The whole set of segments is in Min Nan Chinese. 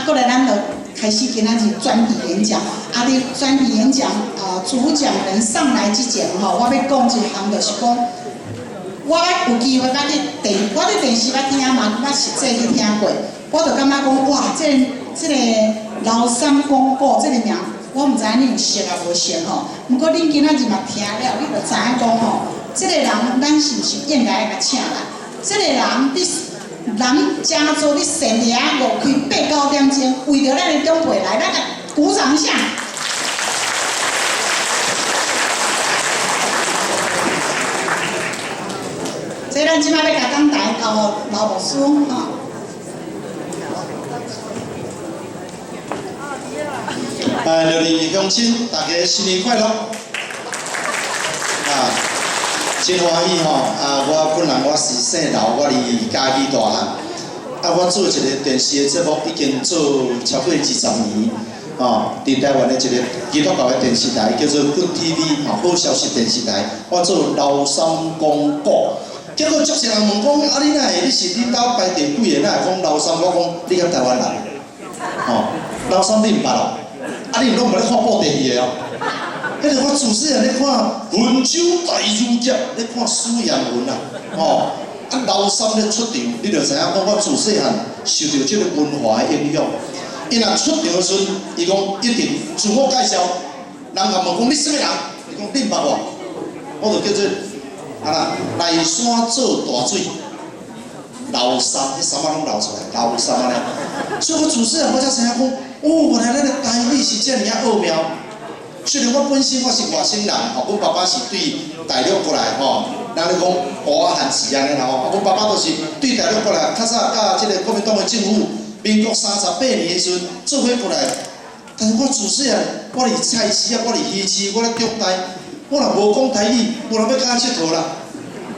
過來咱就開始今仔日專題演講。啊，佇專題演講啊，主講人上來之前吼，我欲講一項，就是講，我有機會捌去電，我佇電視捌聽嘛，捌實際去聽過，我就感覺講，哇，這個劉三講古這個名，我毋知影恁有熟抑無熟吼。毋過恁今仔日嘛聽了，你就知影講吼，這個人咱是毋是應該愛共請來？這個人佇南加州佇聖地亞哥開八九點鐘，為著咱的長輩來，咱共鼓掌一下。這咱這擺欲共講台交予劉牧師吼。鄰里鄉親，大家新年快樂！啊，真歡喜吼！啊，我本人我是姓劉，我佇嘉義大漢。啊，我做一個電視的節目已經做超過20年，吼，佇台灣的一個基督教的電視台叫做 Good TV，吼，好消息電視台。我做劉三講古，結果足濟人問講，啊，你哪會？你是恁兜排第幾個？哪會講劉三？我講你敢台灣人？吼，劉三你毋捌哦？啊！你毋攏無咧看布袋戲的哦？彼個我自細漢咧看《雲州大儒俠》，咧看史艷文啊，吼！啊，劉三咧出場，你就知影講我自細漢受著這個文化的影響。伊若出場的時陣，伊講一定自我介紹，人共問講你啥物人？伊講你毋捌我，我就叫做啊啦，內山做大水，劉三，彼三仔攏流出來，劉三按呢。所以我自細漢我才知影講。哦，原來咱的台語是遮爾仔奧妙。雖然我本身我是外省人，吼，阮爸爸是對大陸過來，吼，人咧講烏仔漢字按呢啦吼，阮爸爸都是對大陸過來，較早佮這個國民黨的政府，民國38年的時陣做伙過來。但是我自細漢，我佇菜市仔，我佇魚市，我咧長大，我若無講台語，無人欲佮我𨑨迌啦。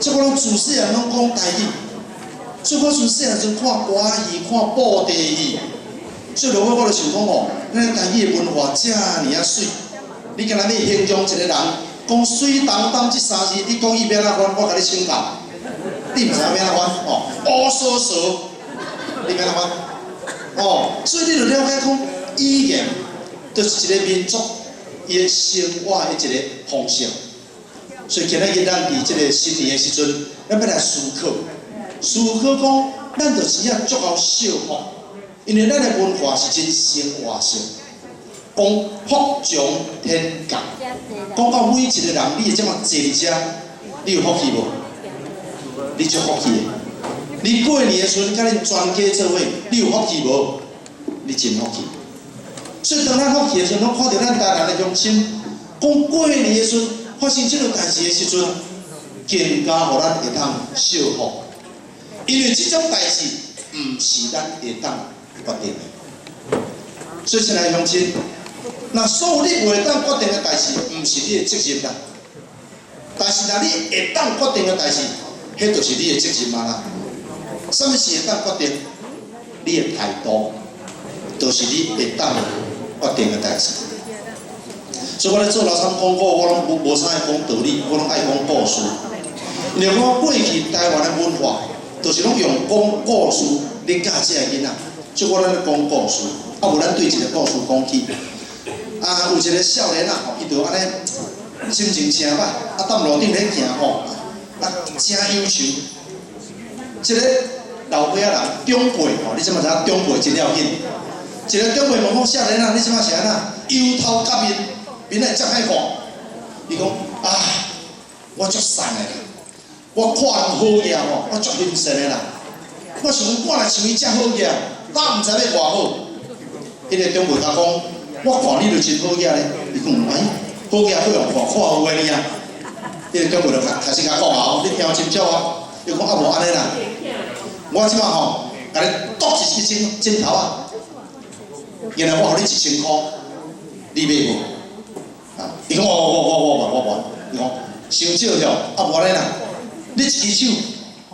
所以我攏自細漢攏講台語。所以我自細漢時陣看歌仔戲，看布袋戲。所以落尾我就想講吼，咱台語的文化遮爾仔媠，你敢若欲形容一個人，講水當當這三字，你講伊欲按怎翻，我共你請教，你毋知影欲按怎翻哦，烏趖趖，你欲按怎翻？哦，所以你就了解講，語言就是一個民族伊的生活的一個方式。所以今仔日咱佇這個新年的時陣，咱欲來思考，思考講，咱就是要足夠惜福。因為咱的文化是真生活性，講福從天降，講到每一個人，你這馬坐佇遮，你有福氣無？你足福氣的。你過年的時陣，佮恁全家做伙，你有福氣無？你真福氣。所以當咱福氣的時陣，攏看著咱台南的鄉親，講過年的時陣發生這個代誌的時陣，更加予咱會當惜福，因為這種代誌毋是咱會當決定的，所以親愛鄉親，若所有你袂當決定的代誌，毋是你的責任啦。但是若你會當決定的代誌，彼就是你的責任啊啦。啥物是會當決定？你的態度，就是你會當決定的代誌。所以我咧做劉三講古，我攏無啥愛講道理，我攏愛講故事。因為我過去台灣的文化，就是攏用講故事咧教這个囡仔。所以我咧講故事，啊無咱對一個故事講起。啊，有一個少年仔吼，伊就按呢心情誠歹，啊，踮路頂咧行吼，啊，誠憂愁。一個老歲仔人長輩吼，你這馬知影長輩真要緊。一個長輩問講少年仔，你這馬是按怎？憂頭結面，面會遮歹看。伊講啊，我足散的啦，我看人好額吼，我足欣羨的啦。我想講，我若像伊遮好額。我毋知欲偌好，彼個長輩共講，我看你就真好額咧。伊講，哎，好額好予人看，看有的爾。彼個長輩就開始共講啊，你聽清楚啊。伊講啊無按呢啦，我這馬吼，共你剁一支針針頭仔，然後我予你1000箍，你買無？啊，伊講我我我我我我無，伊講傷少了，啊無按呢啦，你一支手，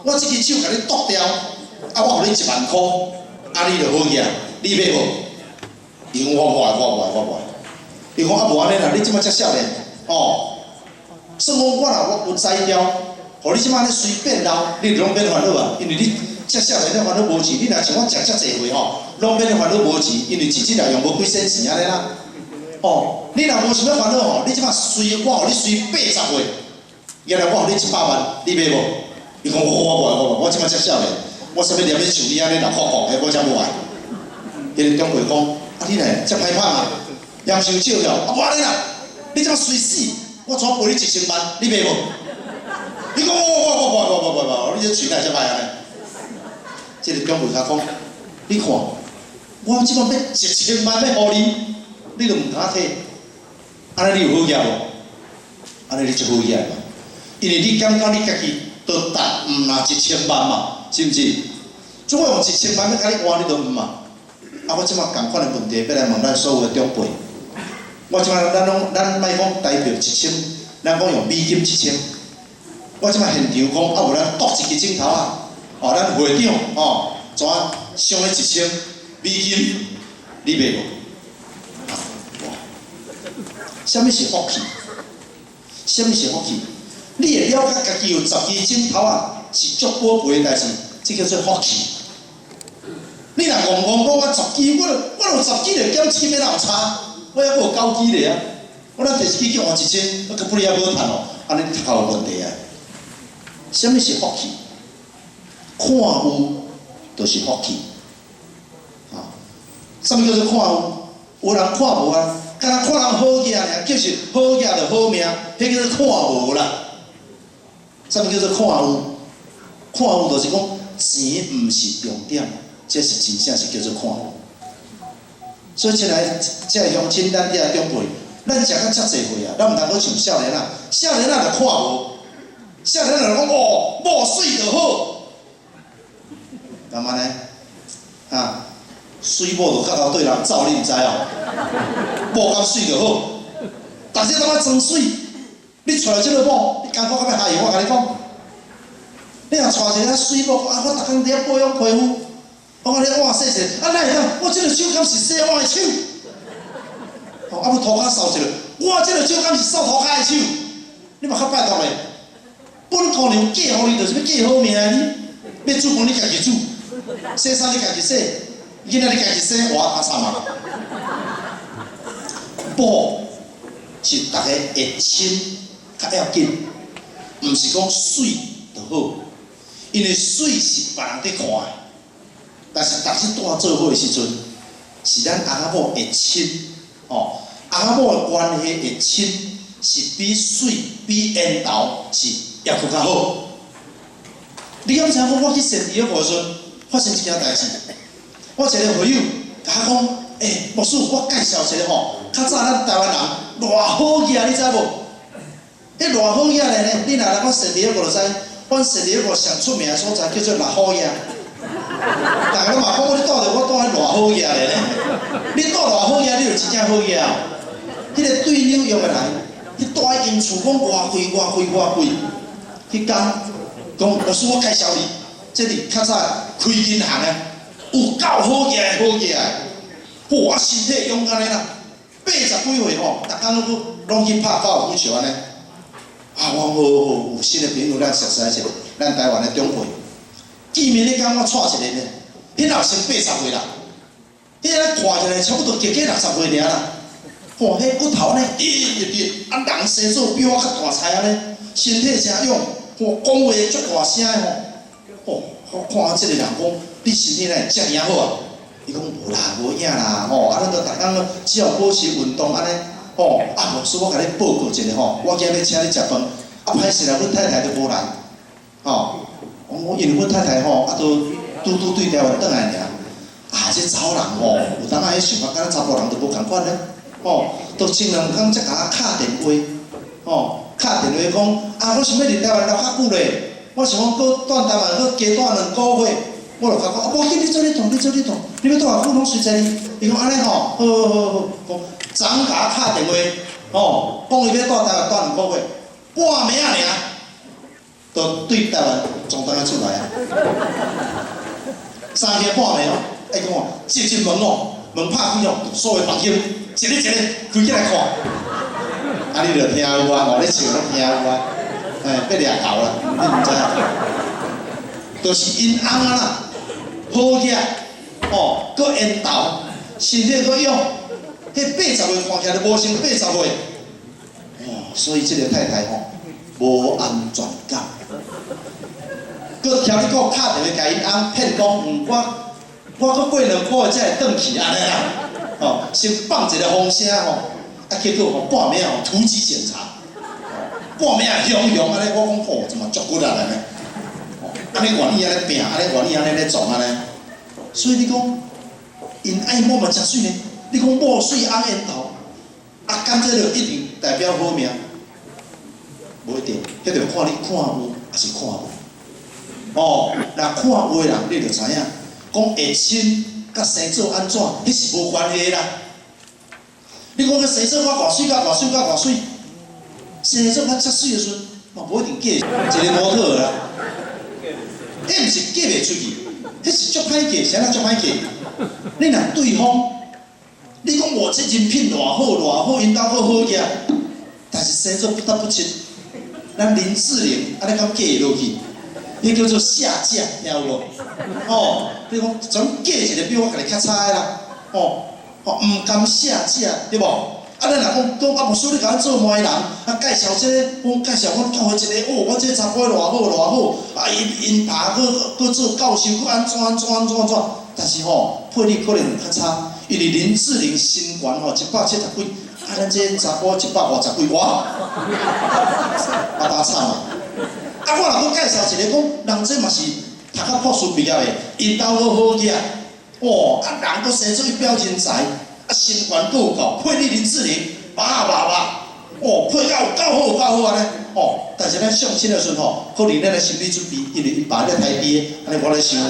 我這支手共你剁掉，啊我予你1萬箍。啊！你就好額，你買無？伊講我無愛，我無愛，我無愛。伊講啊無按呢啦，你這馬遮少年，哦，算講我若我有才調，予你這馬按呢隨便撈，你就攏免煩惱啊，因為你遮少年咧煩惱無錢，你若像我食遮濟歲吼，攏免煩惱無錢，因為一日也用無幾仙錢按呢啦。哦，你若無想欲煩惱吼，你這擺隨我予你隨80歲，原來我予你100萬，你買無？伊講我無愛，我無，我這擺遮少年，我啥物連欲像你按呢老闊闊的，我才無愛。彼个長輩講，啊你來遮歹拍啊，嫌傷少了，啊無按呢啦，你這擺隨死，我怎賠你1000萬，你買無？你講我我我我我我我，你這喙哪會遮歹按呢？這个長輩共講，你看，我這擺欲一千萬欲予你，你都毋敢提，按呢你有好額無？按呢你足好額嘛？因為你感覺你家己都值毋若一千萬嘛，是毋是？怎我用一千萬欲共你換，你都毋嘛？啊，我這擺仝款的問題欲來問咱所有的長輩。我這擺咱攏咱莫講台幣一千，咱講用美金一千。我這擺現場講，啊無咱剁一支指頭仔，哦，咱會長哦，怎賞你1000美金，你買無？啊，哇！啥物是福氣？啥物是福氣？你會了解家己有十支指頭仔是足寶貝的代誌，這叫做福氣。你若戇戇講我十支，我有十支就減一支欲哪有差？我猶閣有九支咧啊！我若提一支叫換一千，我閣不哩猶無趁哦，按呢頭殼有問題啊！啥物是福氣？看有就是福氣。啊，啥物叫做看有？有人看無啊，敢若看人好額爾，就是好額就好命，彼叫做看無啦。啥物叫做看有？看有就是講錢毋是重點，這是真正是叫做看有。所以親愛這个鄉親，咱遮長輩，咱食到遮濟歲啊，咱毋通閣像少年仔，少年仔就看無，少年仔就講哦，某媠就好，敢按呢？啊，媠某就較𠢕對人走，你毋知哦？某較媠就好，逐日攏愛裝媠，你娶了這个某，你艱苦到欲害伊，我共你講，你若娶一个媠某，啊，我逐工佇遐保養皮膚，我講你碗洗一下，啊哪會當？我這个手敢是洗碗的手？哦，啊無塗跤掃一下，我這个手敢是掃塗跤的手？你嘛較拜託咧，本姑娘嫁予你，就是欲嫁好命的你，欲煮飯你家己煮，洗衫你家己洗，囡仔你家己洗，哇，阿慘啊！某是逐个會親較要緊，毋是講媠就好，因為媠是別人佇看的，但是逐日帶做伙的時陣，是咱翁仔某會親，吼，翁仔某的關係會親，是比媠比緣投是猶閣較好。你敢知影講我去聖地亞哥的時陣，發生一件代誌。我一個會友共我講，欸，牧師，我介紹一個吼，較早咱台灣人偌好額，你知無？彼偌好額咧，你若來阮聖地亞哥就知，阮聖地亞哥上出名的所在叫做拉好額。逐家攏嘛講，你住佇我住彼偌好額咧，你住偌好額，你就真正好額。彼個對紐約的來，彼住佇𪜶厝講偌貴偌貴偌貴，彼工講牧師，我介紹你，這是較早開銀行的，有夠好額的好額。哇，身體勇敢按呢啦，80幾歲吼，逐工攏攏去拍高爾夫球按呢。啊，我講好好，有新的朋友，咱熟似一下，咱台灣的長輩。見面彼工我帶一個呢，彼老先80歲啦，彼個看起來差不多加加60歲爾啦。哇，彼骨頭按呢，直直直，啊人生做比我較大才按呢，身體誠勇，哇，講話足大聲的吼。哦，我看這个人講，你身體哪會遮爾好啊？伊講無啦，無影啦，吼，啊，咱都逐工只要保持運動按呢，吼，啊，牧師我共你報告一下吼，我今日欲請你食飯，啊，歹勢啦，阮太太都無來，吼，我因為阮太太吼，啊，都拄拄對台灣轉來爾，啊，這查某人吼，有當仔彼想法佮咱查埔人都無仝款咧，吼，都前兩工才共我敲電話，吼，敲電話講，啊，我想欲佇台灣留較久咧，我想講閣蹛台灣閣加蹛2個月。我就共講，啊，無要緊，你做你創，你做你創，你欲蹛偌久攏隨在你。伊講按呢吼，好好好好，講昨昏共我敲電話，吼，講伊欲蹛台灣蹛2個月，半暝仔爾，就對台灣轉轉來厝來啊。三更半暝哦，愛講哦，直接門哦，門拍開哦，所有房間一个一个開起來看。啊，你就聽有啊，哦，你笑攏聽有啊，哎，欲掠猴啦，你毋知影。就是𪜶翁啊啦，好額，哦，閣緣投，身體閣勇，彼80歲看起來都無像80歲，哦，所以這个太太吼無安全感，閣聽你閣敲電話共𪜶翁騙講，我閣過2個月才會轉去按呢啦，哦，先放一個風聲吼，啊結果吼半暝吼突擊檢查，半暝啊雄雄按呢，我講哦，怎麼足骨力按呢？按呢願意按呢拚，按呢願意按呢咧創按呢，所以你講，𪜶愛某嘛誠媠呢？你講某媠翁緣投，啊，敢這就一定代表好命？無一定，彼就看你看有抑是看無。哦，若看有的人，你就知影，講會親佮生做按怎，彼是無關係啦。你講佮生做我偌媠，佮偌媠，佮偌媠，生做較遮媠的時陣，嘛無一定嫁一个模特啦。彼毋是嫁袂出去，彼是足歹嫁，啥人足歹嫁？你若對方，你講我這人品偌好偌好，𪜶兜閣好額，但是生做不得不親。咱林志玲，按呢敢嫁會落去？彼叫做下嫁，聽有無？哦，你講怎嫁一個比我家己較差的啦？哦，哦，毋甘下嫁，對無？啊，咱若講講啊，牧師你共阮做媒人，啊介紹這个，講介紹阮教會一个，哦，我這查埔偌好偌好，啊𪜶爸閣閣做教授，閣按怎按怎按怎按怎，但是吼配你可能較差，因為林志玲身懸吼170幾，啊咱這查埔150幾，哇，啊大慘啊！啊我若閣介紹一個講，人這嘛是讀到博士畢業的，𪜶兜閣好額，哦，啊人閣生做一表人才。啊，身懸閣有夠，配你林志玲，哇哇哇，哦，配甲有夠好有夠好按呢，哦，但是咱相親的時陣吼，可能咱的心理準備，因為𪜶爸咧台低，按呢我咧想，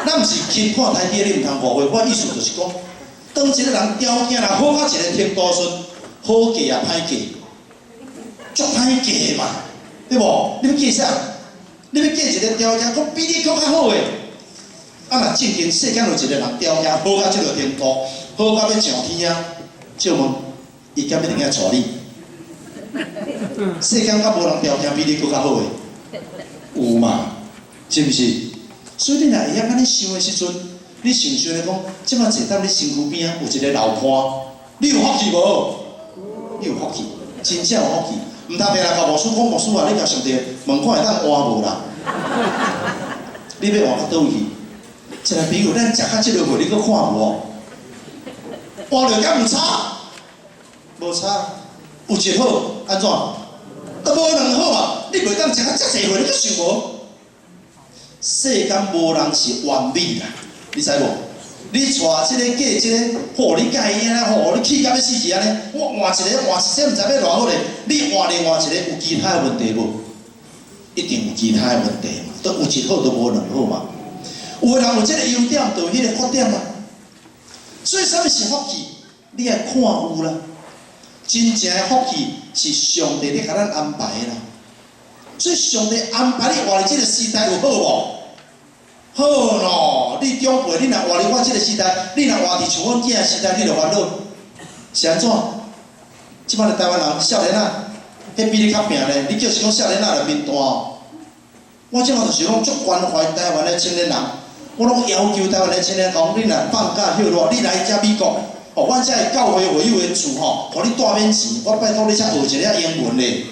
咱毋是輕看台低，你毋通誤會，我意思就是講，當一個人條件若好到一個程度時，好嫁也歹嫁，足歹嫁嘛，對無？你欲嫁啥？你欲嫁一個條件閣比你閣較好的？啊！若正經世間有一個人條件好到這個程度，好到欲上天啊！借問，伊敢一定愛娶你？世間敢無人條件比你閣較好的？有嘛？是毋是？所以你若會曉按呢想的時陣，你想想咧講，這擺坐佇你身軀邊仔有一個老伴，你有福氣無？你有福氣，真正有福氣。毋通定來共牧師講，牧師啊，你共上帝問看會當換無啦？你欲換到佗位去？一個朋友，咱食到這个歲，你閣看無？換著敢有差？無差，有一好按怎？都無兩好嘛？你袂當食到遮濟歲，你閣想無？世間無人是完美啦，你知無？你娶這个嫁這个，吼，你佮伊按呢吼，你氣甲欲死去按呢。我換一个，換一個，毋知欲偌好咧。你換另外一個，有其他的問題無？一定有其他的問題嘛。都有一好，都無兩好嘛。有的人有這个優點，就有彼個缺點啊。所以，啥物是福氣？你愛看有啦。真正的福氣是上帝咧共咱安排的啦。所以，上帝安排你活佇這个時代有好無？好喏，你長輩，你若活佇我這个時代，你若活佇像阮囝的時代，你就煩惱。是按怎？這擺的台灣人少年仔，彼比你較拚咧。你叫是講少年仔就面大哦。我這擺就是講足關懷台灣的青年人，我攏要求台灣的青年講，你若放假歇熱，你來遮美國，哦，阮遮的教會會友的厝吼，予你住免錢，我拜託你才學一下英文咧。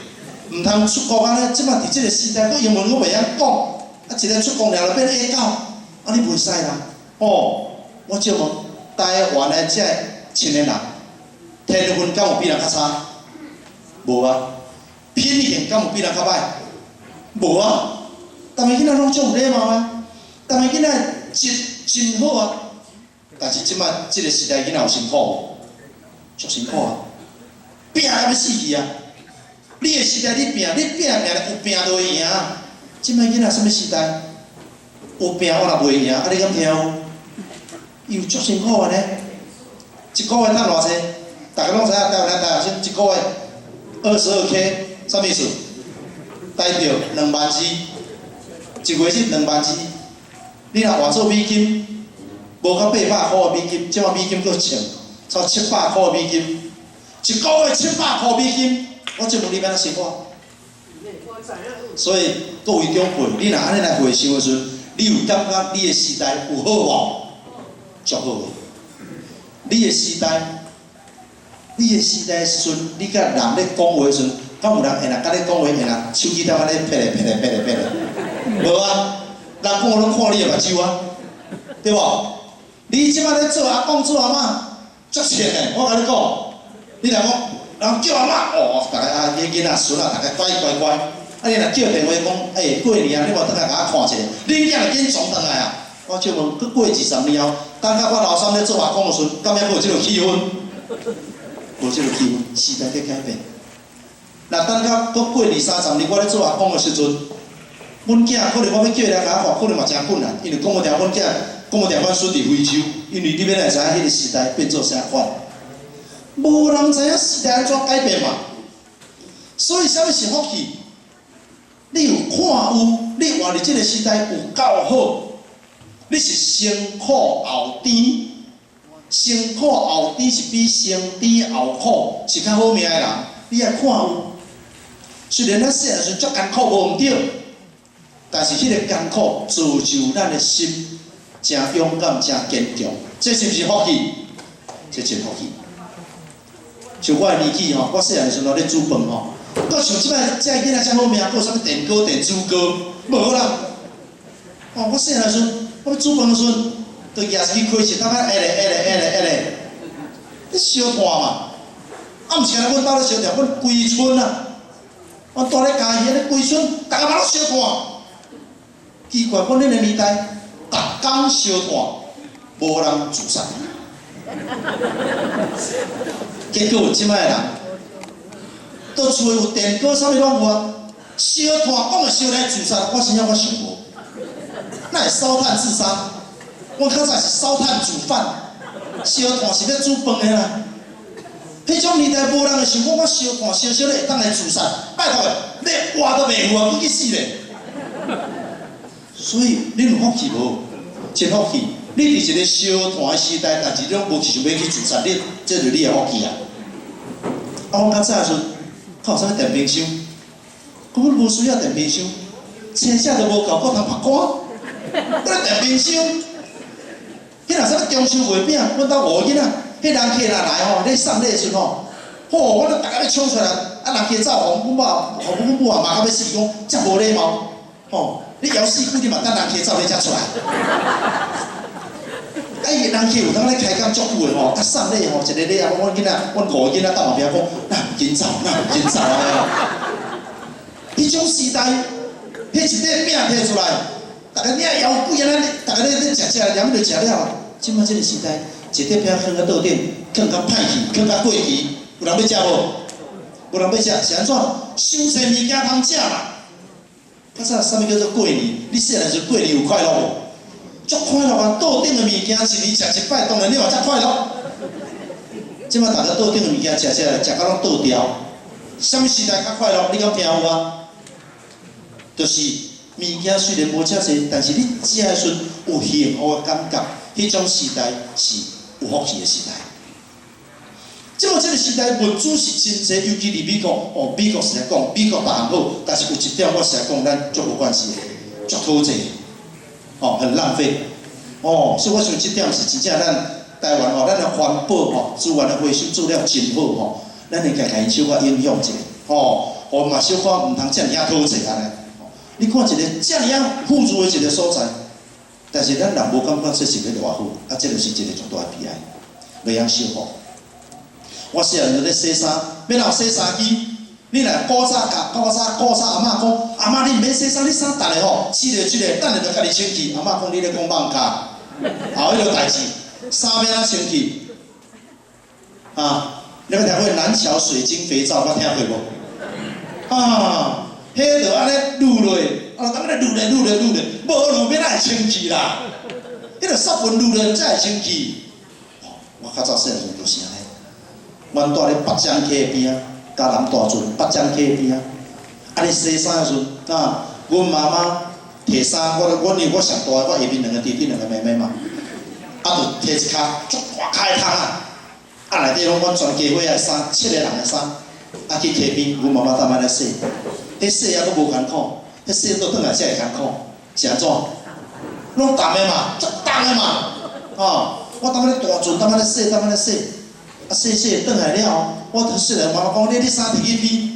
毋通出國按呢，這擺佇這个時代，閣英文閣袂曉講，啊，一个出國爾就變野狗，按呢袂使啦。哦，我借問台灣的這青年人，天分敢有比人較差？無啊。品行敢有比人較歹？無啊。台灣囡仔攏足有禮貌啊，台灣囡仔真真好啊。但是這擺這个時代囡仔有辛苦無？足辛苦啊！拚甲欲死去啊！你的時代你拚，你拚拚有拚就會贏。這擺囡仔啥物時代？有拚我若袂贏，啊你敢聽有？伊有足辛苦的呢。一个月趁偌濟？逐家攏知影，台灣的大學生一个月22K，啥物意思？台票2萬二，一月薪2萬二。你若換做美金，無到800箍的美金，這擺美金閣穿，差700箍的美金，一个月700箍美金，我這問你欲按怎生活？所以各位長輩，你若按呢來回想的時陣，你有感覺你的時代有好無？足好的。你的時代，你的時代的時陣，你佮人咧講話的時陣，敢有人會若佮你講話，會若手機頭按呢拍咧拍咧拍咧拍咧？無啊，人講話攏看你的目睭啊，對無？你這擺咧做阿公做阿嬤，足淺的，我共你講，你若講人叫阿嬤，哦，逐个啊，囡仔孫仔，逐个乖乖乖。啊，你若叫電話講，欸，過年啊，你無轉來共我看一下，恁囝就緊創轉來啊！我笑問，閣過20年後，等到我老三咧做阿公的時陣，敢猶閣有這个氣氛？無這个氣氛，時代佇改變。若等到閣過二三十年，我咧做阿公的時陣，阮囝可能我欲叫伊來共我看，可能嘛誠困難，因為講無定阮囝，講無定阮孫佇非洲，因為你欲哪會知影彼个時代變做啥款？無人知影時代按怎改變嘛。所以，啥物是福氣？你有看有，你活佇這个時代有夠好，你是先苦後甜，先苦後甜是比先甜後苦是較好命的人。你愛看有，雖然咱細漢時陣足艱苦無毋對，但是彼个艱苦造就咱的心誠勇敢、誠堅強，這是毋是福氣？這真福氣。像我的年紀吼，我細漢時陣咧煮飯吼，閣像這擺這囡仔遮好命，閣有啥物電鍋、電煮鍋，無啦。哦，我細漢時陣，我欲煮飯的時陣，就舉一支開始，當仔下咧下咧下咧下咧，咧燒炭嘛。啊，毋是干焦阮兜咧燒炭，阮規村啊，阮住咧嘉義，咧規村，逐个嘛攏燒炭。奇怪，阮彼个年代，逐工燒炭，無人自殺。結果這擺的人，佇厝有電鍋，啥物攏有啊。燒炭講會燒來自殺，我真正我想無，哪會燒炭自殺？阮較早是燒炭煮飯，燒炭是欲煮飯的啦。彼種年代無人會想講我燒炭燒燒咧會當來自殺，拜託的，欲活都袂有啊，閣去死咧。所以你有福氣無？真福氣！你佇一個燒炭的時代，但是你攏無想欲去自殺，你這就是你的福氣啊！啊，阮較早的時陣，較有啥物電冰箱？根本無需要電冰箱，青食都無夠，閣通曝乾。閣咧電冰箱，彼若啥物中秋月餅，阮兜五個囡仔，彼人客若來吼，咧送禮的時陣吼，吼，我都逐个欲搶出來，啊，人客走，予阮某，予阮母啊罵甲欲死，講遮無禮貌，吼！你枵死鬼，你嘛等人客走你才出來。啊，伊人客有當咧開講足久的吼，啊送禮吼，一個禮啊，阮囡仔，阮五個囡仔鬥旁邊講，哪毋緊走，哪毋緊走啊！彼種時代，彼一塊餅提出來，逐个領枵鬼按呢，逐个咧咧食食，連就食了啊。這擺這个時代，一塊餅囥佇桌頂，囥較歹去，囥較過期，有人欲食無？無人欲食，是按怎？傷濟物件通食嘛。較早啥物叫做過年？你細漢時過年有快樂無？足快樂啊！桌頂的物件一年食一擺，當然你嘛才快樂。這擺逐个桌頂的物件食食，食甲攏倒掉。啥物時代較快樂？你敢聽有啊？就是物件雖然無遮濟，但是你食的時陣有幸福的感覺，彼種時代是有福氣的時代。這麼這個時代物資是真濟，尤其佇美國，哦，美國實在講，美國逐項好，但是有一點我實在講，咱足無關係的，足討債，哦，很浪費，哦，所以我想這點是真正咱台灣吼，咱的環保吼，資源的回收做了真好吼，咱應該共伊小可影響一下，吼，我嘛小可毋通遮爾仔討債按呢。你看一個遮爾仔富足的一個所在，但是咱人無感覺這是欲偌好，啊，這就是一個重大的悲哀，袂曉惜福。我細漢時咧洗衫，欲哪有洗衫機？你若古早甲古早古早阿嬤講，阿嬤你毋免洗衫，你衫逐个吼，試著這個，等下就家己清氣。阿嬤講你咧講蠓卡，後彼落代誌，衫欲按怎清氣？啊，你捌聽過南僑水晶肥皂？捌聽過無？啊，彼就按呢滷落，啊，按呢滷咧滷咧滷咧，無滷欲哪會清氣啦？彼个殺粉滷落才會清氣。我較早細漢時就是按呢。阮住咧北漳溪邊仔，嘉南大圳北漳溪邊仔。啊，咧洗衫的時陣，啊，阮媽媽提衫，我阮因為我上大，我下面兩個弟弟兩個妹妹嘛，啊，就提一跤足大跤的桶仔，啊，內底攏阮全家伙的衫，七個人的衫，啊，去溪邊，阮媽媽踮遐咧洗，彼洗猶閣無艱苦，彼洗倒轉來才會艱苦，是按怎？攏重的嘛，足重的嘛，吼！我當咧大船，當咧洗，當咧洗，啊洗洗轉來了後，我就細漢媽媽講，你衫摕去披。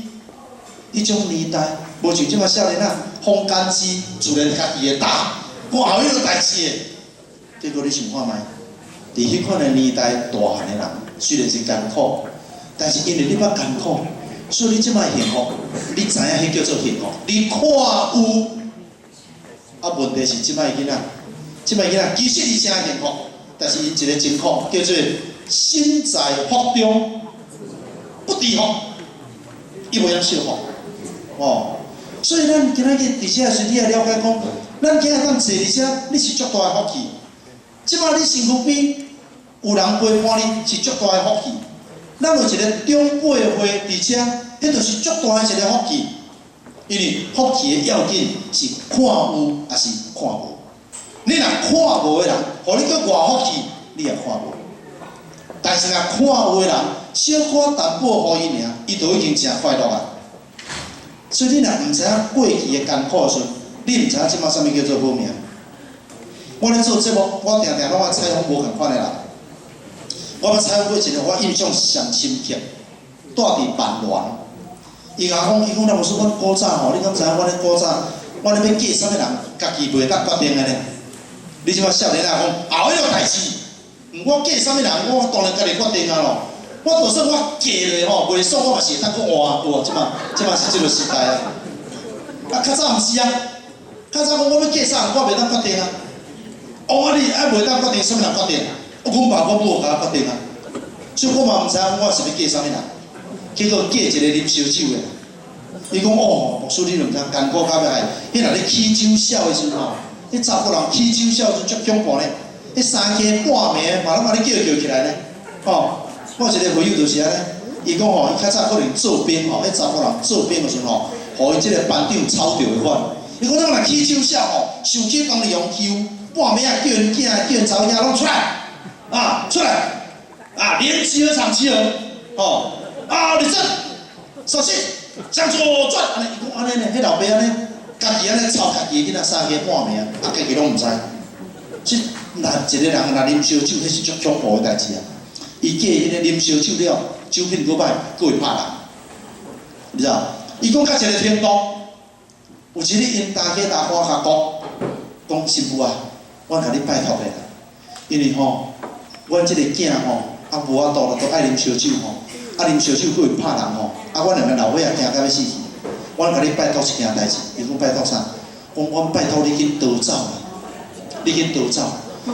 彼種年代，無像這馬少年仔，風乾機自然家己會焦，講後彼落代誌的。結果你想看覓？佇彼款的年代大漢的人，雖然是艱苦，但是因為你捌艱苦，所以你這擺幸福，你知影彼叫做幸福。你看有，啊問題是這擺囡仔，這擺囡仔其實伊誠幸福，但是𪜶一个情況叫做身在福中不知福，伊無曉惜福，哦。所以咱今仔日佇遮時，你愛了解講，咱今日當坐佇遮，你是足大的福氣。這擺你身軀邊有人陪伴你，是足大的福氣。咱有一個長輩會佇遮，彼就是足大的一個福氣。因為福氣的要緊是看有抑是看無。你若看無的人，予你閣偌福氣，你也看無。但是若看有的人，小可淡薄予伊爾，伊就已經誠快樂啊。所以你若毋知影過去的艱苦的時陣，你毋知影這擺啥物叫做好命。我咧做節目，我定定攏愛採訪無仝款的人。我捌採訪過一個，我印象上深刻，住佇萬巒。伊共我講，伊講老師，阮古早吼，你敢知影？阮咧古早，阮咧欲嫁啥物人，家己袂當決定的呢？你這擺少年仔講後彼落代誌，我嫁啥物人，我當然家己決定啊咯。我就算我嫁落吼，袂爽，我嘛是會當閣換，有無？這擺這擺是這個時代啊。啊，較早毋是啊，較早講我欲嫁啥人，我袂當決定啊。哦，啊你啊袂當決定，啥物人決定？阮爸阮母共我決定啊。所以我嘛毋知影我是欲嫁啥物人，結果嫁一個啉燒酒的。伊講哦，牧師你毋知艱苦到欲害，彼若咧起酒痟的時陣吼，彼查埔人起酒痟的時陣足恐怖呢。彼三更半暝嘛攏共你叫叫起來呢，吼！我一個朋友就是按呢，伊講吼，伊較早可能做兵吼，彼查埔人做兵的時陣吼，予𪜶這個班長操著的款。伊講咱若起酒痟吼，想起當日用球，半暝仔叫𪜶囝、叫𪜶查某囝攏出來，啊出來，啊連集合場集合，吼，啊立正，稍息，向左轉，按呢，伊講按呢呢，彼老爸按呢，家己按呢操家己的囡仔三更半暝啊，啊家己攏毋知。這若一個人若啉燒酒，彼是足恐怖的代誌啊！伊嫁彼个啉燒酒了，酒品閣歹，閣會拍人，你知無？伊講到一個程度，有一日𪜶大家大伙共講，講新婦啊，阮共你拜託的啦，因為吼，阮這個囝吼，啊無法度啦，都愛啉燒酒吼，啊啉燒酒閣會拍人吼，啊阮兩個老歲仔驚甲欲死去，阮共你拜託一件代誌，伊講拜託啥？講阮拜託你緊逃走啦，你緊逃走，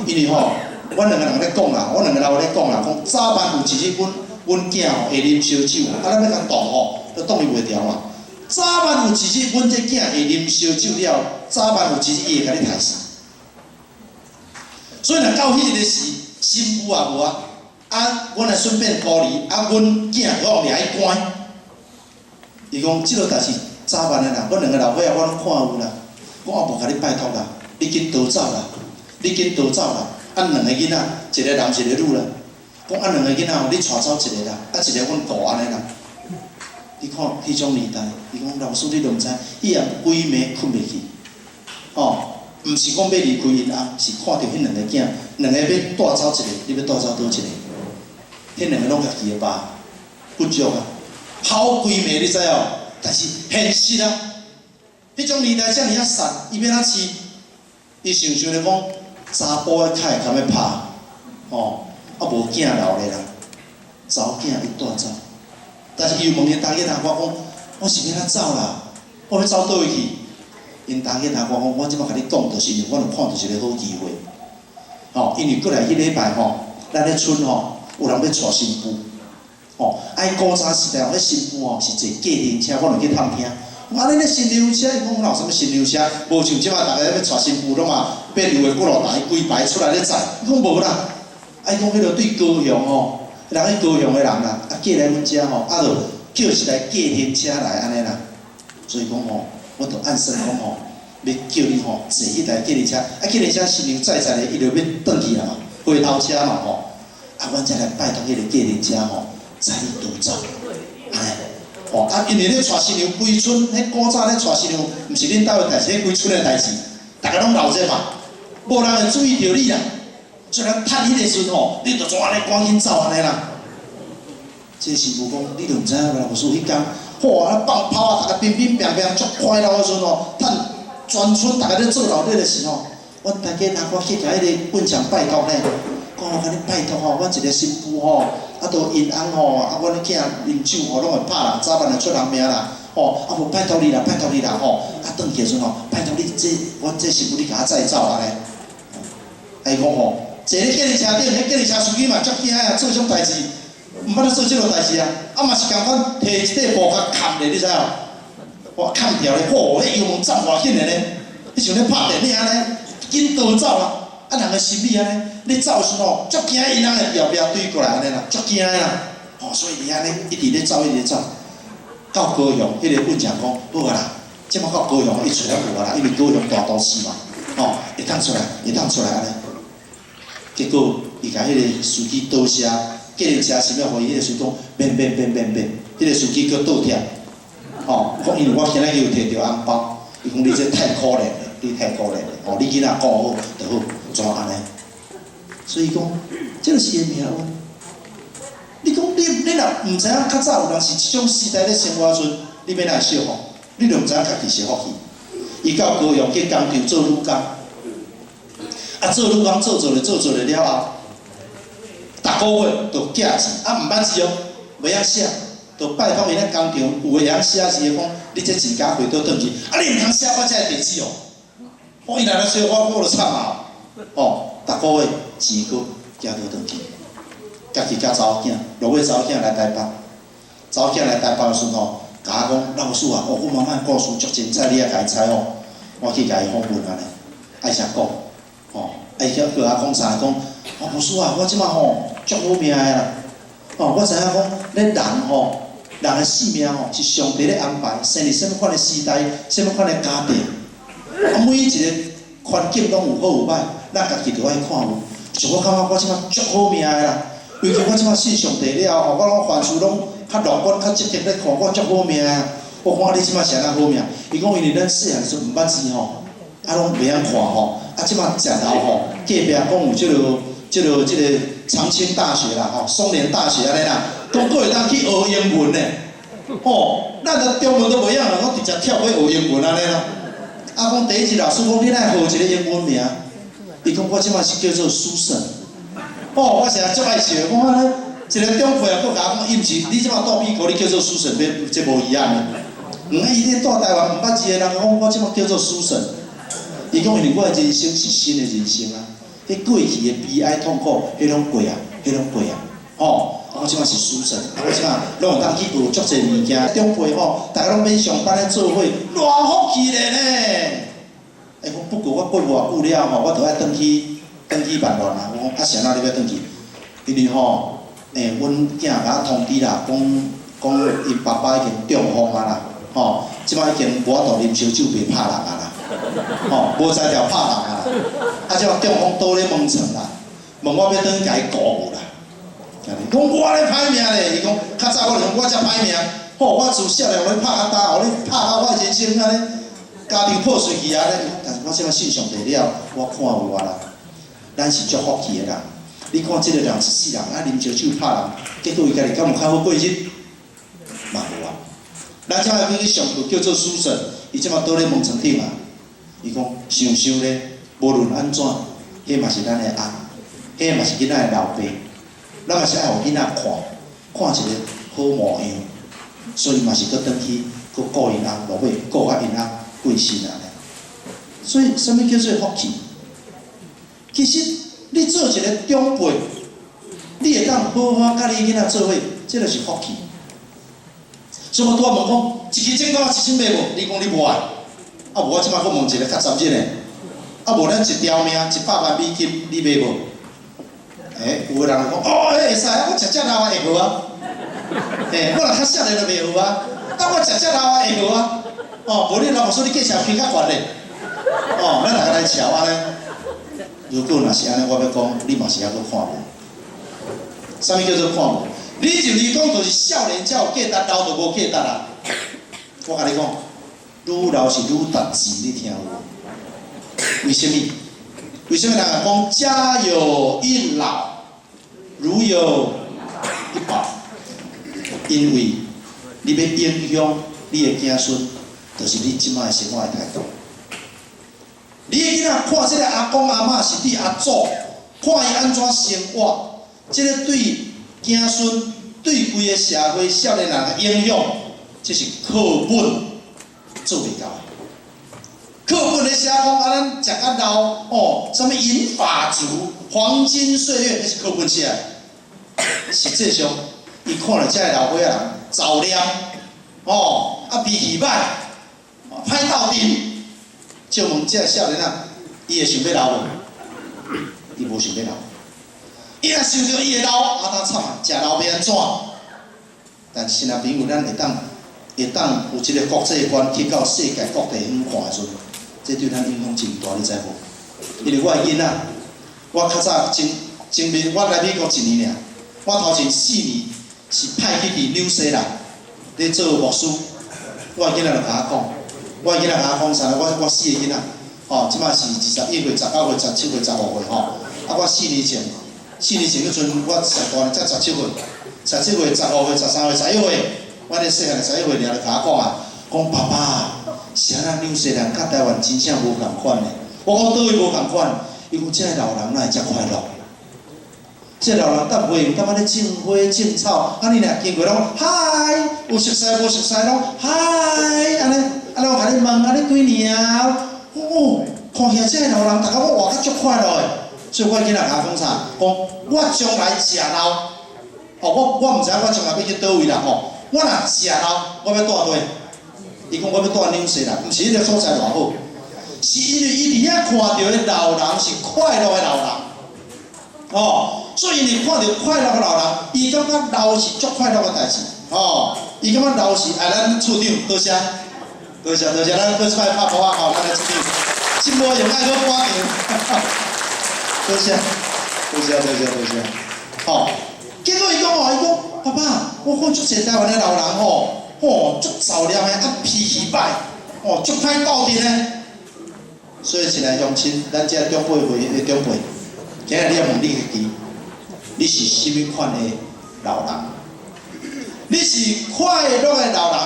因為吼，阮兩個人咧講啦，阮兩個老咧講啦，講早晚有一日，阮阮囝吼會啉燒酒，啊，咱欲共擋吼，都擋伊袂牢嘛。早晚有一日，阮這囝會啉燒酒了，早晚有一日伊會共你刣死。所以若到彼個時，新婦也無啊，啊，阮來順便孤兒，啊，阮囝閣予掠去關。伊講這個代誌早晚的啦，阮兩個老歲仔我攏看有啦，我也無共你拜託啦，你緊逃走啦，你緊逃走啦。啊，兩個囡仔，一個男一個女啦。講啊，兩個囡仔吼，你帶走一個啦，啊，一個阮顧按呢啦。你看彼種年代，伊講老師你都毋知，伊也規暝睏袂去，吼，毋是講欲離開𪜶翁，是看著彼兩個囝，兩個欲帶走一個，你欲帶走佗一個？彼兩個攏家己的爸，骨肉啊，哭規暝你知無？但是現實啊，彼種年代遮爾仔散，伊欲按怎飼？伊想想咧講，查埔的較會堪欲拍，吼，啊無囝留咧啦，查某囝伊帶走。但是伊又問𪜶大囡仔我講，我是欲按怎走啦？我欲走佗位去？𪜶大囡仔我講，我這擺共你講，就是因為我有看著一個好機會，吼，因為過來彼禮拜吼，咱咧村吼有人欲娶新婦，吼，啊，古早時代吼，彼新婦吼是坐計程車，我有去探聽。啊，恁咧新娘車，伊講哪有啥物新娘車？無像這擺逐个欲娶新婦攏嘛，變兩個骨落台規排出來咧載。伊講無啦，啊，伊講彼個對高雄吼，人去高雄的人啦，啊過來阮遮吼，啊就叫一台計程車來按呢啦。所以講吼，我就按算講吼，欲叫你吼坐彼台計程車，啊計程車新娘載載咧，伊就欲轉去啦嘛，回頭車嘛吼。啊，阮才來拜託彼個計程車吼，載你逃走，按呢。吼啊，因為咧娶新娘規村，彼古早咧娶新娘，毋是恁兜的代誌，彼規村的代誌，逐家攏鬧熱嘛，無人會注意著你啦。所以咱趁彼个時陣吼，你就怎按呢趕緊走按呢啦。這個新婦講，你著毋知影，老師彼工，嚯，啊放炮啊，逐家乒乒乓乓足快樂的時陣吼，趁全村逐家咧做鬧熱的時吼，阮大家若我去共彼个運長拜託呢，講我共你拜託吼，阮一個新婦吼，啊都𪜶翁吼，啊阮囝啉酒吼，攏會拍人，早晚會出人命啦，吼，啊無拜託你啦，拜託你啦吼，啊轉去的時陣吼，拜託你這，阮這新婦你共我載走按呢。啊伊講吼，坐咧計程車頂，彼計程車司機嘛足驚啊，做這種代誌，毋捌咧做這落代誌啊，啊嘛是仝款提一塊布共崁咧，你知無？哇，崁牢咧，嚯，彼油門走偌緊的呢？你像咧拍電影按呢，緊逃走啦！啊，人的心理按呢，你走的時陣吼，足驚𪜶翁會後壁追過來按呢啦，足驚的啦！吼，所以伊按呢一直咧走，一直咧走，到高雄，彼個運長講好啊啦，這擺到高雄伊出來無啊啦，因為高雄大都市嘛，吼，會當出來，會當出來按呢。結果伊共彼個司機多謝，計程車想欲予伊，彼個司機講免免免免免，彼個司機閣倒貼，吼，講因為我今仔日有提著紅包，伊講你這太可憐了，你太可憐了，吼，你囡仔顧好就好，怎按呢？所以講，這就是伊的命運。你講你你若毋知影較早有人是這種時代咧生活的時陣，你欲按怎會惜福？你就毋知影家己是福氣。伊到高雄去工廠做女工。啊，做女工做做咧，做做咧了後，逐個月就寄錢，啊毋捌字哦，袂曉寫，就拜託伊咧工廠有的會曉寫字的講，你這錢共匯倒轉去，啊你毋通寫我這个地址哦，我伊若來寫我，我就慘啊！哦，逐個月錢閣寄倒轉去，家己佮查某囝，落尾查某囝來台北，查某囝來台北的時陣吼，共我講老師啊，哦，阮媽媽的故事足精彩，你愛共伊採訪，我去共伊訪問按呢，愛啥講？吼，啊伊叫叫我講啥？講，哦，牧師啊，我這擺吼足好命的啦！哦，我知影講，咱人吼，人的性命吼是上帝咧安排，生佇啥物款的時代，啥物款的家庭，啊，每一個環境攏有好有歹，咱家己著愛看有。像我感覺我這擺足好命的啦，尤其我這擺信上帝了後，我攏凡事攏較樂觀、較積極咧看，我足好命啊！我講啊，你這擺是按怎好命？伊講因為咱細漢時陣毋捌字吼，啊攏袂曉看吼，啊這擺食頭吼，隔壁講有這個長青大學啦，吼，松年大學按呢啦，講閣會當去學英文呢，吼，咱著中文都袂曉啦，我直接跳過學英文按呢啦。啊，講第一日老師講你哪會號一個英文名？伊講我這擺是叫做書生。哦，我成日足愛笑，講按呢，一個長輩啊，閣共我講，伊毋是，你這擺住美國，你叫做書生，欲這無伊按呢。毋啊，伊咧住台灣毋捌字的人講，我這擺叫做書生。伊講因為我的人生是新的人生啊，彼過去的悲哀痛苦，彼攏過啊，彼攏過啊，吼！我這擺是書生，啊，我這擺攏會當去學足濟物件。長輩吼，逐家攏免上班咧做伙，偌福氣咧呢？欸，講不過我過偌久了吼，我著愛轉去轉去萬巒啊。我講啊，是按怎你欲轉去？因為吼，欸，阮囝共我通知啦，講講𪜶爸爸已經中風啊啦，吼，這擺已經無法度啉燒酒，袂拍人啊啦，吼，無才調拍人啊啦。啊，這擺中風倒咧門床啦，問我欲轉去共伊顧無啦？講我咧歹命咧，伊講較早我就講我才歹命，吼，我自少年予你拍較焦，予你拍到我人生按呢，家庭破碎去按呢。但是我這擺信上帝了，我看有啊啦，咱是足福氣的人。你看這個人一世人啊，啉燒酒拍人，結果伊家己敢有較好過日？嘛無啊。咱這擺去上課叫做書生，伊這擺倒咧門床頂啊。伊講想想咧，無論按怎，彼嘛是咱的翁，彼嘛是囡仔的老爸。咱嘛是愛予囡仔看，看一個好模樣，所以嘛是閣轉去閣顧𪜶翁，落尾顧甲𪜶翁過身按呢。所以，啥物叫做福氣？其實你做一個長輩，你會當好好佮你囡仔做伙，這就是福氣。所以我拄仔問講，一支剪刀一千買無？你講你無愛？啊無我這擺閣問一個較深入的，啊無咱一條命100萬美金，你買無？欸，有的人就講，哦，彼會使啊，我食遮老啊會好啊。欸，我若較少年就袂好啊，啊我食遮老啊會好啊。哦，無你老婆說你價錢開較懸咧。哦，咱逐家來瞧按呢。如果若是按呢，我欲講，你嘛是猶閣看無。啥物叫做看無？你認為講就是少年才有價值，老就無價值啦？我共你講，愈老是愈值錢，你聽有無？為啥物？為啥物人講家有一老，如有一寶？因為你欲影響你的子孫，就是你這擺的生活的態度。你的囡仔看這个阿公阿嬤是你阿祖，看伊按怎生活，這个對子孫、對規个社會少年人的影響，這是課本做袂到的。課本咧寫講啊，咱食較老哦，啥物銀髮族、黃金歲月，彼是課本寫的。實際上，伊看著這个老歲仔人造念，哦，啊脾氣歹，歹鬥陣。借問這个少年仔，伊會想欲老無？伊無想欲老。伊若想著伊會老，啊，當慘啊！食老欲按怎？但是親愛朋友，咱會當有這个國際觀去到世界各地遠看的時陣，這對咱影響真大，你知無？因為我的囡仔，我較早前前面我來美國一年爾，我頭前4年是派去佇紐西蘭咧做牧師，我的囡仔就共我講，我的囡仔共我講啥？我四个囡仔，吼，這擺是21歲、19歲、17歲、15歲，吼。啊，我四年前，四年前彼陣我上大才十七歲，十七歲、15歲、13歲、十一歲，我咧細漢十一歲爾就共我講啊，講爸爸，是按怎紐西蘭佮台灣真正無仝款呢？我講佗位無仝款？伊講這个老人哪會遮快樂？這老人逐袂用，踮按呢種花種草，啊你若經過攏嗨，有熟似無熟似攏嗨，按呢，啊攏共你問啊你幾年啊？哦，看起來這个老人，逐家攏活較足快樂的。所以我囡仔共我講啥？講我將來食老，哦，我毋知影我將來欲去佗位啦吼。我若食老，我欲住佗位？伊講我欲住紐西蘭，毋是彼个所在偌好，是因為伊佇遐看著的老人是快樂的老人，哦，所以伊看著快樂的老人，伊感覺老是足快樂的代誌，哦，伊感覺老是啊，咱處長多謝，多謝多謝，咱閣一擺拍鼓仔吼，咱的處長，真無用愛閣趕場，多謝，多謝多謝多謝，吼，結果伊講哦，伊講爸爸，我看足濟台灣的老人吼，吼足造孽的，啊脾氣歹，哦足歹鬥陣的。所以親愛鄉親，咱這長輩會的長輩，今日你欲問你家己，你是啥物款的老人？你是快樂的老人，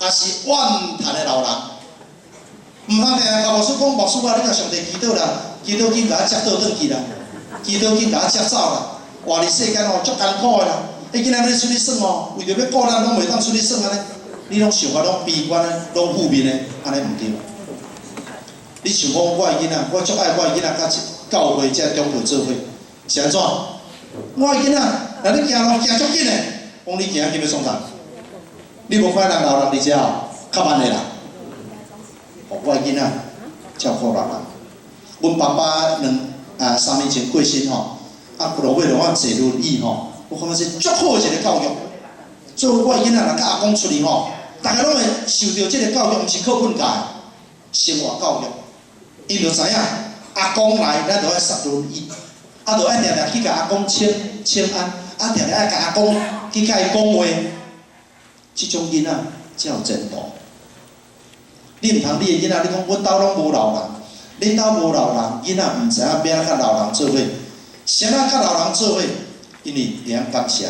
抑是怨嘆的老人？毋通定定共牧師講，牧師啊，你共上帝祈禱啦，祈禱緊共我接倒轉去啦，祈禱緊共我接走啦。活佇世間吼足艱苦的啦，彼囡仔欲出去耍吼，為著欲顧咱攏袂當出去耍按呢，你攏想法攏悲觀的，攏負面的，按呢毋對。你想講我的囡仔，我足愛我的囡仔佮教會這長輩做伙，是按怎？我的囡仔，若你行路行足緊的，講你行緊欲創啥？你無看人老人佇遮哦，較慢的啦。哦，我的囡仔照顧老人。阮爸爸2啊3年前過身吼，啊，落尾予我坐輪椅吼，我感覺這足好的一個教育。所以我的囡仔若佮阿公出去吼，逐家攏會受著這個教育，毋是課本教的，生活教育。𪜶就知影，阿公來，咱就愛捒輪椅，啊，就愛定定去共阿公請請安，啊，定定愛共阿公去共伊講話，這種囡仔才有前途。你毋通你的囡仔，你講阮兜攏無老人，恁兜無老人，囡仔毋知影欲按怎佮老人做伙，啥物佮老人做伙？因為會曉感謝。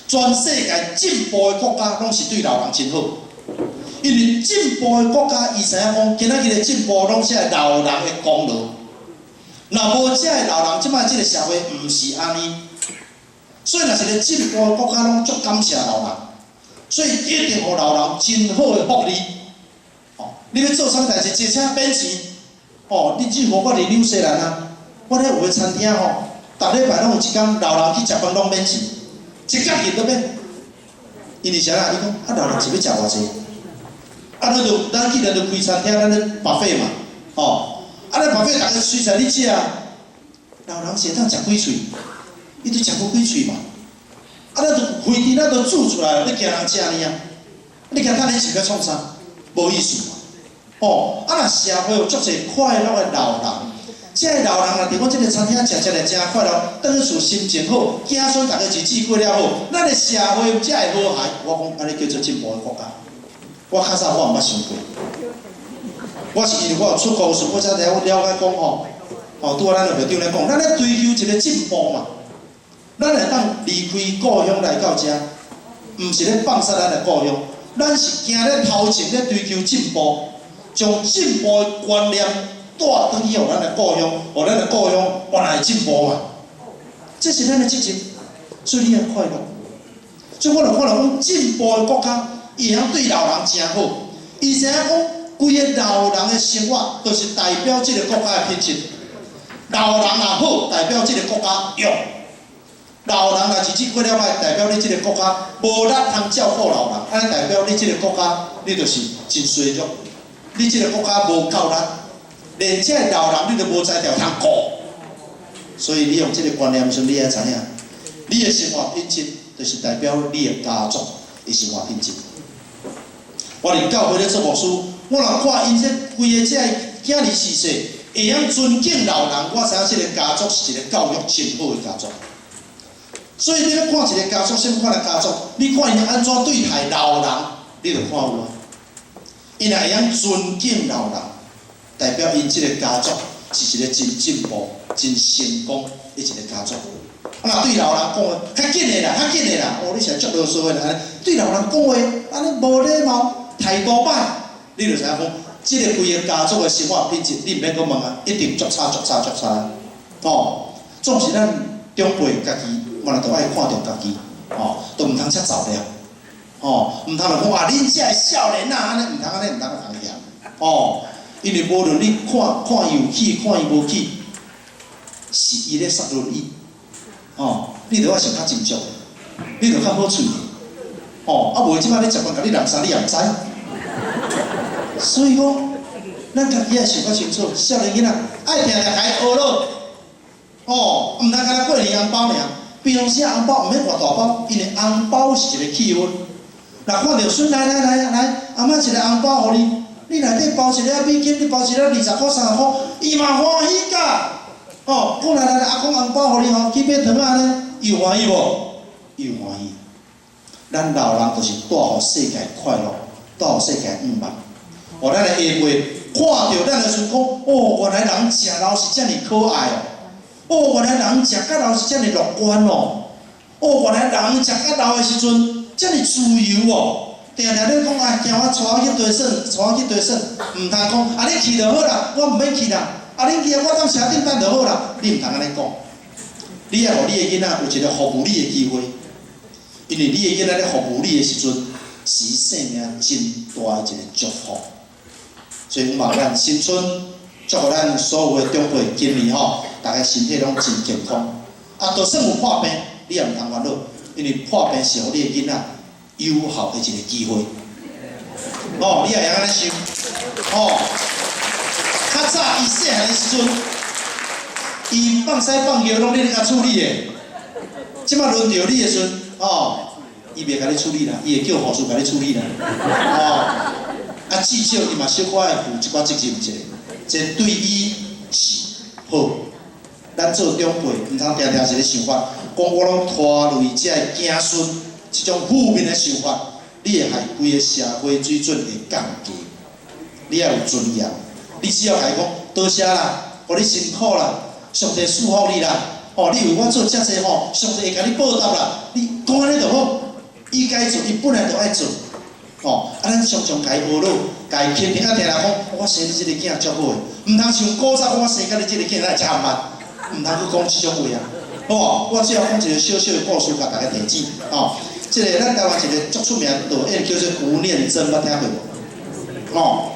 全世界進步的國家攏是對老人真好。因為進步的國家，伊知影講，今仔日的進步攏是老人的功勞。若無這个老人，這擺這个社會毋是按呢。所以，若是個進步的國家，攏足感謝老人，所以一定予老人真好的福利。哦，你欲做啥物代誌，坐車免錢。哦，你只好我佇紐西蘭啊，我咧有个餐廳吼，逐禮拜攏有一工老人去食飯攏免錢，一角錢都免。因為啥啦？伊講啊，老人是欲食偌濟？啊，咱就咱既然就開餐廳，咱咧 buffet 嘛，吼，啊，咱 buffet 逐家隨在你食，老人是會當食幾喙？伊都食無幾喙嘛。啊，咱就飛機咱都煮出來，你驚人食呢啊？你驚趁你食欲創啥？無意思嘛。吼，啊，若社會有足濟快樂的老人，這个老人若佇阮這个餐廳食食咧誠快樂，轉去厝心情好，子孫逐家日子過了好，咱的社會才會和諧。我講按呢叫做進步的國家。我較早我毋捌想過，我是因為我有出國時，我才了了解講吼，吼拄仔咱的會長咧講，咱咧追求一個進步嘛，咱會當離開故鄉來到遮，毋是咧放殺咱的故鄉，咱是行咧頭前咧追求進步，將進步的觀念帶轉去予咱的故鄉，予咱的故鄉原來會進步嘛，這是咱的責任，所以你愛快樂。所以我就看著講進步的國家，伊會曉對老人誠好，伊知影講規个老人的生活，就是代表這個國家的品質。老人若好，代表這個國家強；老人若日子過了歹，代表你這個國家無力通照顧老人，按呢代表你這個國家，你就是真衰弱。你這個國家無夠力，連這个老人你都無才調通顧。所以你用這個觀念時，你愛知影，你的生活品質就是代表你的家族的生活品質。我佇教會咧做牧師，我若看𪜶這規個這个囝兒序細，會曉尊敬老人，我知影這個家族是一個教育真好的家族。所以你欲看一個家族，啥物款的家族，你看𪜶按怎對待老人，你就看有啊。𪜶若會曉尊敬老人，代表𪜶這個家族是一個真進步、真成功的一個家族。啊，若對老人講話，較緊的啦，較緊的啦，哦，你是足囉嗦的啦，按呢對老人講話，按呢無禮貌，態度歹，你就知影講，這个規个家族的生活品質，你毋免閣問啊，一定足差、足差、足差。哦，總是咱長輩家己，嘛著愛看重家己，哦，都毋通遮造了，哦，毋通就講啊，恁遮的少年仔按呢，毋通按呢，毋通共嫌，哦，因為無論你看看伊有去，看伊無去，是伊咧煞輪椅，哦，你著愛想較斟酌，你著較好喙，哦，啊無這擺咧食飯，共你濫殺，你也毋知。所以講，咱家己愛想較清楚，少年囡仔愛定定共伊學咯，哦，毋通干焦過年紅包爾，平常時紅包毋免偌大包，因為紅包是一個氣氛。若看著孫來來來來，阿嬤一個紅包予你，你內底包一粒美金，你包一粒20箍30箍，伊嘛歡喜甲。哦，講來來來，阿公紅包予你吼，去買糖仔呢，伊有歡喜無？伊有歡喜。咱老人就是帶予世界快樂，帶予世界向望。予咱的下輩看著咱的孫講，哦，原來人食老是遮爾可愛哦，哦，原來人食較老是遮爾樂觀哦，哦，原來人食較老的時陣遮爾自由哦。定定咧講啊，驚我帶我去堆耍，帶我去堆耍，毋通講啊，你去就好啦，我毋免去啦。啊，恁去啊，我踮車頂等就好啦。你毋通按呢講，你愛予你的囡仔有一個服務你的機會，因為你的囡仔咧服務你的時陣，是生命真大的一個祝福。所以，我望咱新春祝福咱所有的長輩，今年吼，逐家身體攏真健康。啊，就算有破病，你也毋通煩惱，因為破病是予你的囡仔有效的一個機會。哦，你也會曉按呢想，哦。較早伊細漢的時陣，伊放屎放尿攏你咧共處理的，這擺輪著你的時陣，哦，伊袂共你處理啦，伊會叫護士共你處理啦，哦，啊至少伊嘛小可愛負一寡責任者，這對伊是好。咱做長輩，毋通定定一个想法，講我攏拖累這个子孫，這種負面的想法，你會害規个社會水準會降低。你愛有尊嚴，你只要共伊講多謝啦，予你辛苦啦，上帝賜福你啦，哦，你為我做遮濟吼，上帝會共你報答啦。你講按呢就好，伊該做，伊本來就愛做，哦，啊，咱常常共伊學落，共伊肯定，啊，定定講，我生你這个囝足好的，毋通像古早講我生甲你這个囝哪會遮慢，毋通閣講這種話啊。哦，我只要講一個小小的故事，共大家提醒。哦，這个咱台灣一個足出名的導演叫做吳念真，捌聽過無？哦，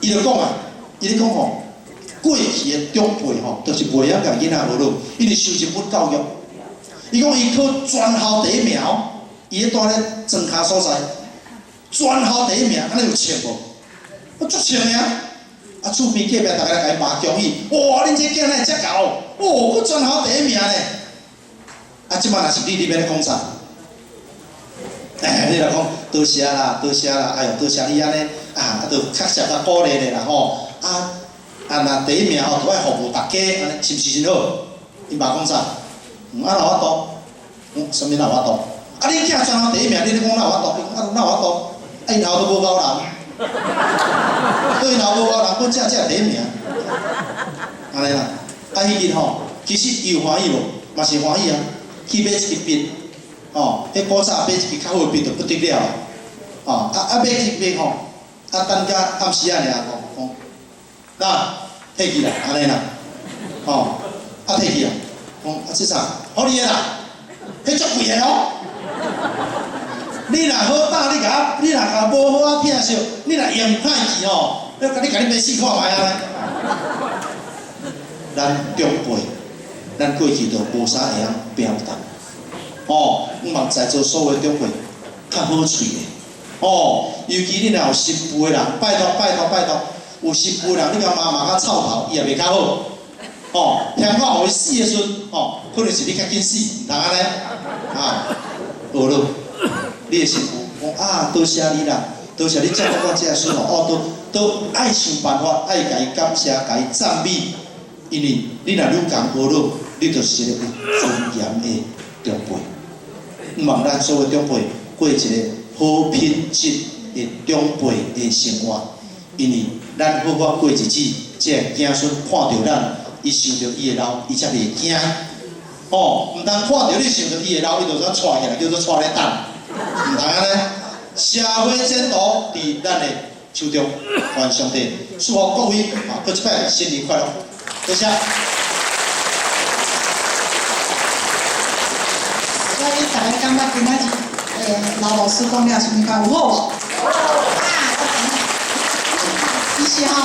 伊就講啊，伊咧講吼，過去的長輩吼，就是袂曉共囡仔學落，因為受日本教育。伊講伊考全校第一名，伊咧蹛咧莊跤所在，全校第一名，按呢有穿無？我足穿的啊！啊，厝邊隔壁逐家來共伊罵恭喜，哇！恁這囝哪會遮𠢕？哦，閣全校第一名呢！啊，這擺若是你，你欲咧講啥？哎，你若講多謝啦，多謝啦，哎喲，多謝你按呢，啊，啊，就較適合鼓勵咧啦吼。啊，啊，若第一名吼，就愛服務大家，按呢是毋是真好？𪜶爸講啥？啊，哪有法度？啥物哪有法度？啊，恁囝全校第一名，你咧講哪有法度？伊講啊，哪有法度？啊，𪜶校都無𠢕人，對𪜶校無𠢕人，阮這才第一名。按呢啦，啊，彼日吼，其實伊有歡喜無？嘛是歡喜啊！去買一支筆，吼，彼古早買一支較好的筆就不得了啊！吼，啊啊買一支筆吼，啊等甲暗時仔爾吼，講，那退去啦，按呢啦，吼，啊退去啊，講啊這啥？予你的啦，彼足貴的哦。你若好膽，你共我，你若共無好仔疼惜，你若用歹去吼，你共你共你買試看覓按呢。咱長輩，咱過去就無啥會曉表達，哦，毋望在座所有長輩較好喙的，哦，尤其你若有新婦的人，拜託拜託拜託，有新婦的人，你共媽罵較臭頭，伊也袂較好，哦，嫌我予伊死的時陣，哦，可能是你較緊死，毋通按呢，啊，學咯，你的新婦講啊，多謝你啦，多謝你照顧我這个孫哦，都都愛想辦法，愛共伊感謝，共伊讚美。因為你若愈共學咯，你就是一個有尊嚴的長輩。毋望咱所有長輩過一個好品質的長輩的生活，因為咱好好過日子，這个子孫看著咱，伊想著伊會老，伊才袂驚。哦，毋通看著你想著伊會老，伊就怎掣起來，叫做掣咧等。毋通按呢，社會前途佇咱的手中，願上帝祝福各位啊，閣一擺新年快樂。多謝。所以大家感覺今仔日劉老師講了啥物較有好無？啊，我知影。其實吼，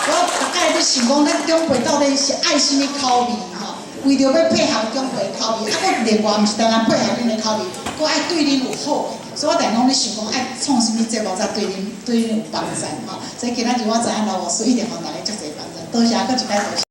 我逐擺咧想講，咱長輩到底是愛啥物口味吼？為著欲配合長輩的口味，啊，閣另外毋是單單配合恁的口味，閣愛對恁有好的。所以我逐日攏咧想講，愛創啥物節目才對恁有幫助吼。所以今仔日我知影劉老師一定予大家足濟幫助。多謝，閣一擺多謝。